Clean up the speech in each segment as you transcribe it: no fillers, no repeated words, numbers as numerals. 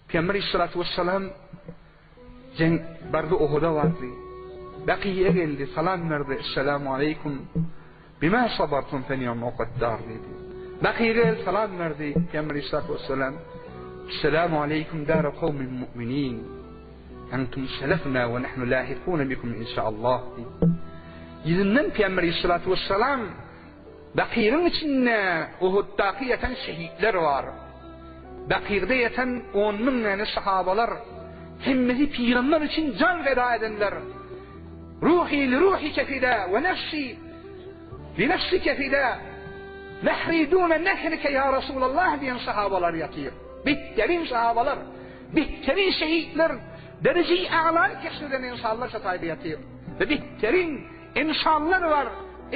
Pygamber aleyhissalatu vesselam jeň bardy Uhuda bardy. Bakiýe geldi, salam berdi. Esselamu aleýkum. Bima sabartum fe ni'me uqad-dar diýdi. Bakiýe geldi, salam berdi. Pygamber aleyhissalatu vesselam Esselamu aleýkum dara kawmin mu'minin. Entum selefna we nahnu lahikuna bikum inşaallah diýdi. Ýüzünden Pygamber aleyhissalatu vesselam Bakyryň içinde Uhuddaky ýatan şehitler bar. Bakyrda ýatan on müňläni sahabalar, hemmesi pygamber üçin jan feda edenler. Ruhi li ruhike fida we nefsi li nefsike fida. Nehri dune nehrike ya Resulallah diýen sahabalar ýatyr. Behterin sahabalar, behterin şehitler, dereje-i a'lany kesp eden ynsanlar şo taýda ýatyr. We behterin Ynsanlar bar,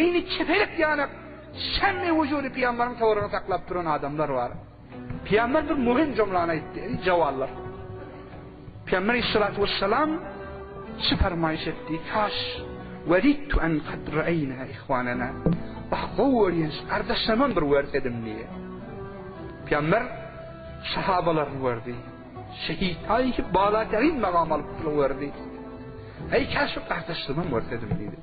eýni kepelek ýanak şemmi wujudy pygambaryň töweregini saklap duran adamlar bar. Pygamber bir muhim jumlany aýtdy, Eý jawanlar! Pygamber aleyhissalatu vesselam şu fermaýyş etdi, Kaş wedidtu en kad ra'eýna ihwanana. Wah, gowy görýän şu gardaşlarymam bir görsedim diýýär. Pygamber sahabalaryny gördi. Şehit aýyp balaterin magam alyp duruberdi. Eý käşif gardaşlygym görsedim diýdi.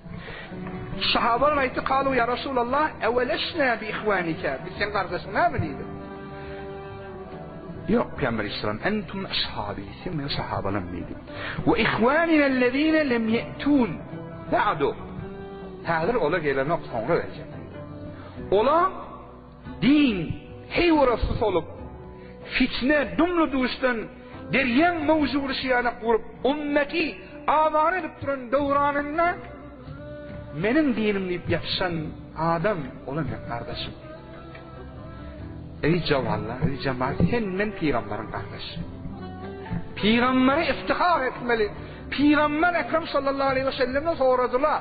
Sahabalar aýtdy, Kalu ýa Resulallah, ewelesna bi ihwanika, biz seň gardaşyň näme diýdi. Ýok, Pygamber Aleyhisselam, entum ashabi, sen meniň sahabalarym diýdi. We ihwanina allazina lem ye'tun ba'du. Häzir olar gelenok, soňra geljek. Olar Din heýwirasy solup, fitne dumly-duşdan derýaň möwji urşy ýanak urup, ümmeti awara edip duran döwranynda meniň dinim diýip ýapyşan adam, ol-a meň gardaşym diýdi. Eý jawanlar, eý jemagat, sen men pygamberiň gardaşy. Pygambere iftihar etmeli. Pygamber Ekrem sallallahu aleýhi we sellemden soradylar.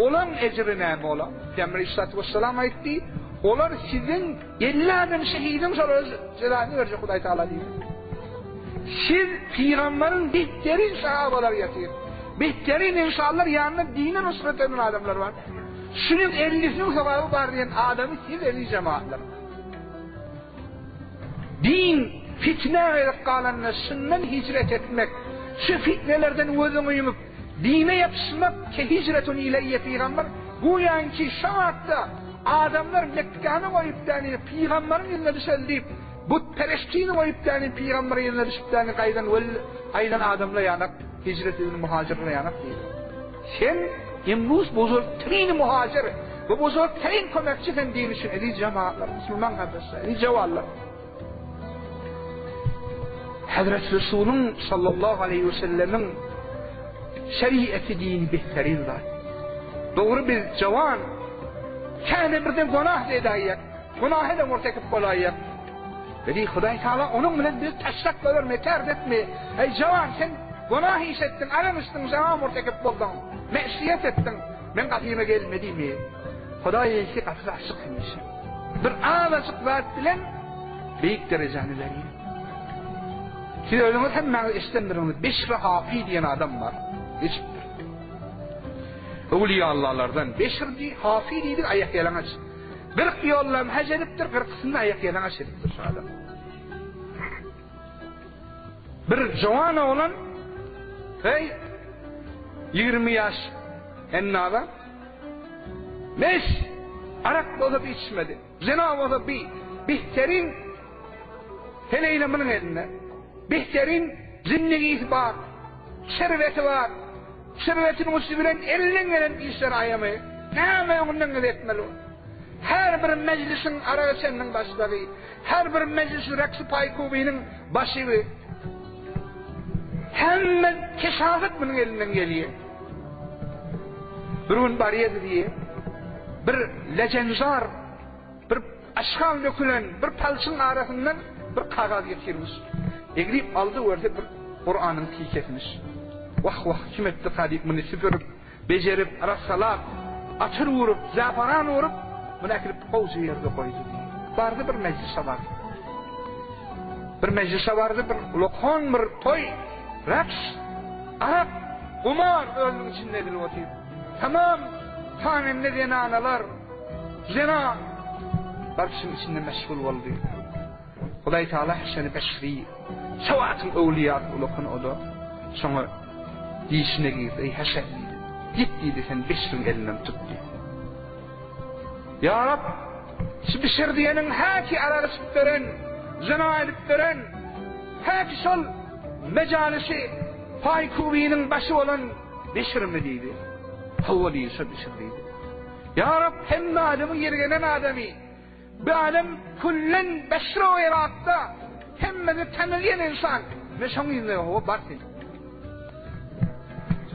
Olaň ejri näme bolar? Pygamber aleyhissalatu vesselam aýtdy, Olar siziň 50 adam şehidiň şolara jezasyny berjek Hudaý Tagala diýdi. Siz pygamberiň behterin sahabalary ýatyr. Behterin insanlar ýanynda dine nusrat eden adamlar bar. Şunuň 50-siniň sogaby bar diýen adamy siz eziz jemagatlar. Din fitnä gezek galanda şundan hijret etmek, şu fitnelerden gözüňi ýumup, Dine ýapyşmak ke hijretun ileýýe pygamber goýanki şo wagtda adamlar Mekgäni goýup däni pygamberiň ýüzüne düşeli diýip butperestini goýup däni pygamberiň ýüzüne düşüp däni gaýdan wel gaýdan adamlar ýanak hijret eden muhajirler ýanak diýdi. Sen imruz buzurgtrin muhajir we buzurgtrin kömekçi sen din üçin eziz jemagatlar musulman gardaşlar eziz jawanlar. Hezreti Resulyň sallallahu aleýhi we sellemiň şeriaty dini behterin zat. Dogry biz jawan käne birden gonah edäýýek. Günahy da murtekip bolaýýak. Dedi Hudaý Taala onuň bilen bizi taşlap goýberme, terd etme. Eý jawan sen günah iş etdiň, aram içdiň, zina murtekip bolduň, meşiýet etdiň. Men gapyma gelme diýme. Hudaý eýsi gapysy açyk hemişe. Bir azajyk zat bilen beýik derejäni berýär. Siz özüňiz hemmäňiz eşidendirsiňiz, Beşri Hafi diýen adam bar. Geçipdir. Öwliýallalardan Beşr diý, Hafi diýdik, aýak ýalaňaç. 40 ýollam haj edipdir, 40-syny aýak ýalaňaç edipdir şu adam. Bir jowan oglan, heý, 20 ýaş ennaza, Mes, arak bolsa bi içmedi. Zina bolsa bi. Bihterin heleýle munuň elinde. Bihterin zindegisi bar. Şerbeti bar. Şerbetiniň üsti bilen elinden gelen işleri aýamaý. Näme öňünden gelip etmeli ol. Her bir mejlisiň arak içeniniň başlygy, her bir mejlisiň reksi paýkubynyň başygy. Hemme keşafet munuň elinden gelýär. Bir gün barýardy diýýär. Bir lejenzar, bir aşgal dökülen bir palçyň arasyndan bir kagaz getirmiş. Egrip aldy görse bir Kuranyň tikesmiş. Wah wah kim etdika diýip muny süpürip, bejerip, arassalap, atyr urup, zafaran urup, muny äkidip gowja ýerde goýdy diýýär. Bardy bir mejlise bardy. Bir mejlise bardy, bir ulakan bir toý, raks. Arak, gumar özüniň içinde edilip otyr. Tamam hanende zenanalar, zena barçyň içinde meşgul boldy. Hudaý Tagala Heseni Besri, Sewatyň öwlüýasy ulakan o-da, şoňa dişine girdi, Eý, Hesen diýdi, git diýdi, sen Beşriň elinden tut diýdi. Ýa Rab, şu Bişir diýeniň häki arak içip beren, zyna edip beren, häki şol mejalisi paýkubynyň başy bolan Beşirmi diýdi. Hawa diýdi, şo Beşir diýdi. Ýa Rab, hemme adamyň ýergenen adamy, Bu adam küllen Besra we Yrakda hemmesi tanalýan ynsan. Men şoň yzyna hawa bar sen.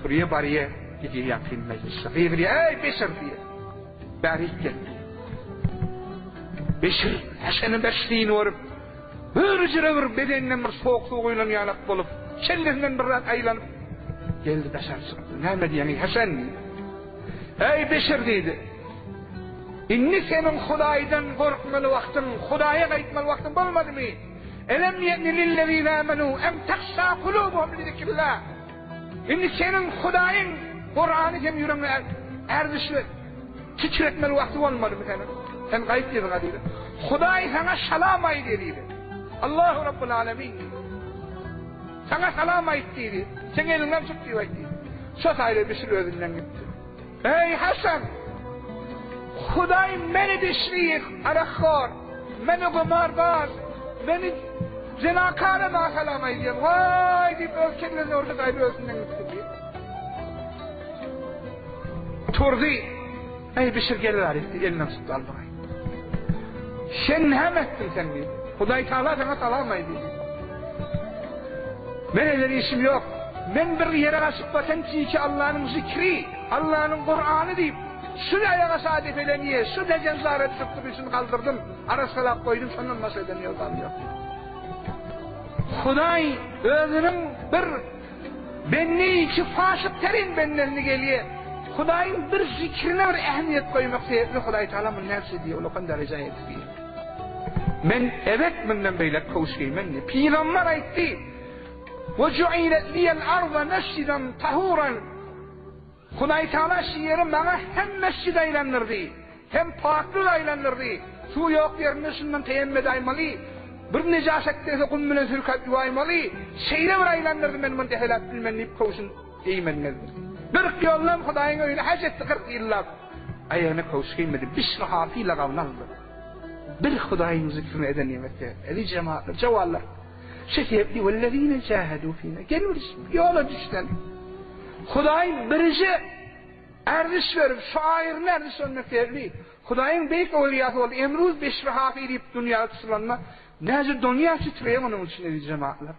Turýa barýa gidýä ýakyn mejlise. Gygyrýa eý Beşir diýe. Bärik gel diýe. Beşir Heseni Besrini görüp bir jüre bir bedeninden bir sowuk suw guýlan ýalak bolup, kellesinden bir zat aýlanyp geldi daşary çykdy. Näme diýýäň eý Hesen diýdi. Eý Beşir diýdi. Indi seniň Hudaýdan gorkmaly wagtyň, Hudaýa gaýtmaly wagtyň bolmadymy? Elem ýe'ni lillezine amenu en tahşa kulubuhum li zikrillah. Indi seniň Hudaýyň Kurany seň ýüregiňe erzişli titretmeli wagty bolmadymy seniň? Sen gaýt yzyňa diýdi. Hudaý saňa salam aýdýar diýdi. Allahu Rabbul Alemin diýdi. Saňa salam aýt diýdi. Seň eliňden tut diýip aýt diýdi. Şo taýda Bişir özünden gitdi. Eý, Hasan! Hudaý meni dişli arakhor, meni gumarbaz, meni zinakara maňa salam aýdýar. Waý diýip öz kellesine urdy, gaýry özünden gitdi diýip. Turdy. Eý, Bişir gel bäri diýip, elinden tutdy aldy gaýtdy. Sen näme etdiň sen diýip. Hudaý Tagala saňa salam aýdy diýip. Men eder işim ýok. Men bir ýere gaçyp basan çiçi Allanyň zikri, Allanyň Kurany diýip, şu aýaga şa depelenýe, şu lejen-zara düşüp dur üçin galdyrdym, arassalap goýdum, şondan başga eden ýok zam ýok diýip. Hudaý özüniň bir bende içi fasyk terin bendesini gelýe, Hudaýyň bir zikrine bir ähmiýet goýmak sebäpli Hudaý Tagala muny näçe diýe, ulakan derejä ýetirýär. Men ebet mundan beýläk köwüş geýmen diýip, pygamber aýtdy. We ju'ilet liyel arda mesjiden tahuran. Hudaý Tagala şu ýeri maňa hem mesjid aýlandyrdy, hem paklyk aýlandyrdy. Suw ýok ýerinde şundan teýemme edaýmaly. Bir nejasat degse gum bilen sürkäp ýuwaýmaly. Şeýle bir aýlandyrdy men muny deheläp bilmen diýip köwşün geýmän gezdi. 40 ýollam Hudaýyň öýüne haj etdi 40 ýyllap. Aýagyna köwüş geýmedi. Bişri Hafi lagabyny aldy. Bir Hudaýyň zikrini eden ýemekde, eziz jemagatlar, jawanlar, şu sebäpli wellezine jahadu fina, gel bir ýola düşsün. Hudaý birje erziş berip, şu aýryny erziş bermek sebäpli Hudaýyň beýik öwlüýasy boldy. Emruz Beşri Hafi diýip dünýä tutulanynda näce dünýä titreýär munuň üçin eziz jemagatlar.